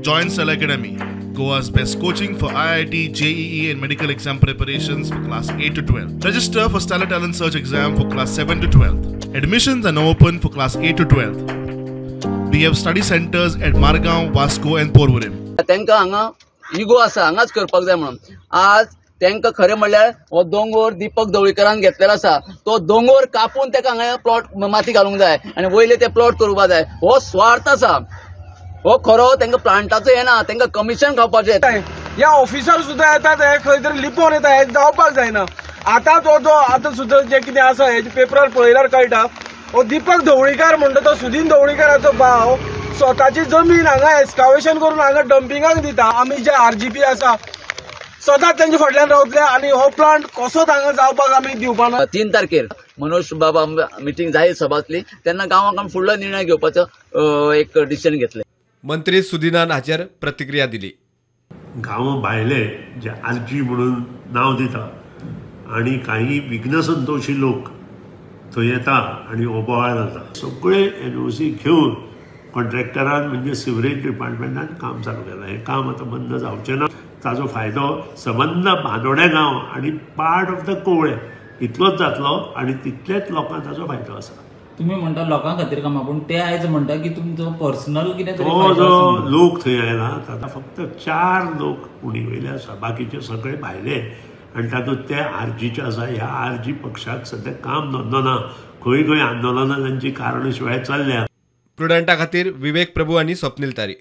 Join Stellar Academy, Goa's best coaching for IIT, JEE and medical exam preparations for class 8 to 12. Register for Stellar Talent Search exam for class 7 to 12. Admissions are now open for class 8 to 12. We have study centers at Margao, Vasco and Porvorim. तांकां हांगा ego आसा, हांगाच करपाक जाय म्हणून. आज तांकां खरें म्हणल्यार हो दोंगोर दीपक ढवळीकरान घेतलेलो आसा, तो दोंगोर कापून ताका हांगा प्लॉट माती घालूंक जाय आनी वयले ते प्लॉट करूंक जाय. हो स्वार्थ आसा, हो खरो. तांकां प्लांटाचो येना, तांकां कमिशन खावपाचें. ह्या ऑफिसर सुद्दां येतात, हे खंय तरी लिपोवन येता, हे जावपाक जायना. आतां तो जो आतां सुद्दां जें कितें आसा हेजे पेपरार पळयल्यार कळटा, हो दीपक ढवळीकार म्हणटा तो सुदीन ढवळीकाराचो भाव स्वताची जमीन हांगा एस्कावेशन करून हांगा डंपिंगाक दिता. आमी जे आरजीपी आसा सदांच तेंच्या फाटल्यान रावतले आनी हो प्लांट कसोच हांगा जावपाक आमी दिवपा ना. 3 तारखेर मनोज बाबा मिटींग जाहीर सभा आसली तेन्ना गांवाक आमी फुडलो निर्णय घेवपाचो एक डिसिजन घेतलें. मंत्री सुदिनान हाचेर प्रतिक्रिया दिली. गांव भायले जे आरजी म्हणून नांव दिता आनी काही विघ्नसंतोषी लोक थंय येता आनी हो बोवाळ जाता. सगळे एनओसी घेवन कॉन्ट्रॅक्टरान म्हणजे सिवरेज डिपार्टमेंटान काम चालू केलां. हें काम आतां बंद जावचें ना. ताजो फायदो सबंद बांदोड्या गांव आनी पार्ट ऑफ the Kavlem इतलोच जातलो आनी तितलेच लोकांक ताजो फायदो आसा. तुम्ही म्हणटा लोकां खातीर कामां, पूण ते आयज म्हणटा की तुमचो पर्सनल कितें तरी तो जो लोक थंय आयला ताका फक्त 4 लोक उणी वयले आसा, बाकीचे सगळे भायले आनी तातूंत ते आरजीचे आसा. ह्या आरजी पक्षाक सद्या काम धंदो ना, खंय खंय आंदोलनां तांची कारणां शिवाय चल्ल्या. प्रुडंटा खातीर विवेक प्रभू आनी स्वप्नील तारी.